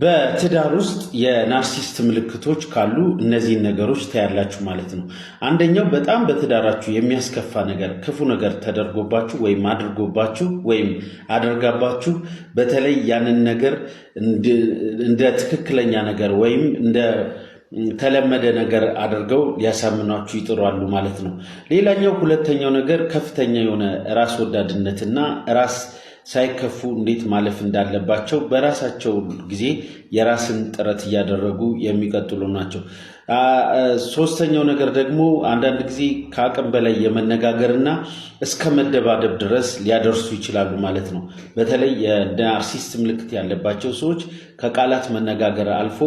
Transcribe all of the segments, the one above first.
በትዳር ውስጥ የ narcissist ምልክቶች ካሉ እነዚህን ነገሮች ታያላችሁ ማለት ነው። አንደኛው በጣም በትዳራችሁ የሚያስከፋ ነገር፣ ክፉ ነገር ተደርጎባችሁ ወይም አድርጎባችሁ ወይም አድርጋባችሁ በተለይ ያንን ነገር እንደ ትክክለኛ ነገር ወይም እንደ ተለመደ ነገር አድርገው ሊያሳምኗችሁ ይጥሯሉ ማለት ነው። ሌላኛው ሁለተኛው ነገር ከፍተኛ የሆነ ራስ ወዳድነትና ራስ ሳይከፉ እንዴት ማለፍ እንዳለባቸው በራሳቸው ጊዜ የራስን ጥረት እያደረጉ የሚቀጥሉ ናቸው። ሶስተኛው ነገር ደግሞ አንዳንድ ጊዜ ከአቅም በላይ የመነጋገርና እስከ መደባደብ ድረስ ሊያደርሱ ይችላሉ ማለት ነው። በተለይ የ narcissist ምልክት ያለባቸው ሰዎች ከቃላት መነጋገር አልፎ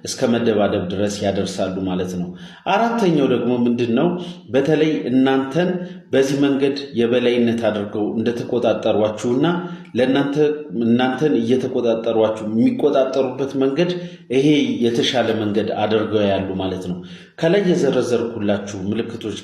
እስከ መደባደብ ድረስ ያደርሳሉ ማለት ነው። አራተኛው ደግሞ ምንድን ነው? በተለይ እናንተን በዚህ መንገድ የበላይነት አድርገው እንደተቆጣጠሯችሁና ለእናንተ እናንተን እየተቆጣጠሯችሁ የሚቆጣጠሩበት መንገድ ይሄ የተሻለ መንገድ አድርገው ያሉ ማለት ነው። ከላይ የዘረዘርኩላችሁ ምልክቶች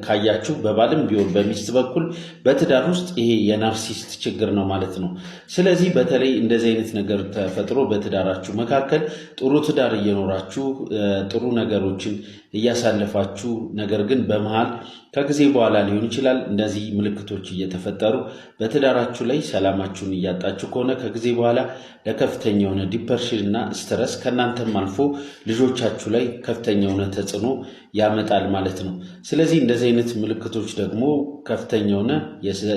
ካያችሁ በባልም ቢሆን በሚስት በኩል በትዳር ውስጥ ይሄ የ narcissist ችግር ነው ማለት ነው። ስለዚህ በተለይ እንደዚህ አይነት ነገር ተፈጥሮ በትዳራችሁ መካከል ጥሩ ትዳር እየኖራችሁ፣ ጥሩ ነገሮችን እያሳለፋችሁ፣ ነገር ግን በመሃል ከጊዜ በኋላ ሊሆን ይችላል እነዚህ ምልክቶች እየተፈጠሩ በትዳራችሁ ላይ ሰላማችሁን እያጣችሁ ከሆነ ከጊዜ በኋላ ለከፍተኛ የሆነ depression እና stress ከእናንተም አልፎ ልጆቻችሁ ላይ ከፍተኛ የሆነ ተጽዕኖ ያመጣል ማለት ነው። ስለዚህ እንደዚህ አይነት ምልክቶች ደግሞ ከፍተኛ የሆነ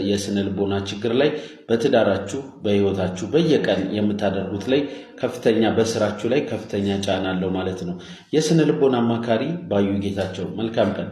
የስነ ልቦና ችግር ላይ በትዳራችሁ፣ በህይወታችሁ፣ በየቀን የምታደርጉት ላይ ከፍተኛ፣ በስራችሁ ላይ ከፍተኛ ጫና አለው ማለት ነው። የስነ ልቦና አማካሪ ባዩ ጌታቸው። መልካም ቀን።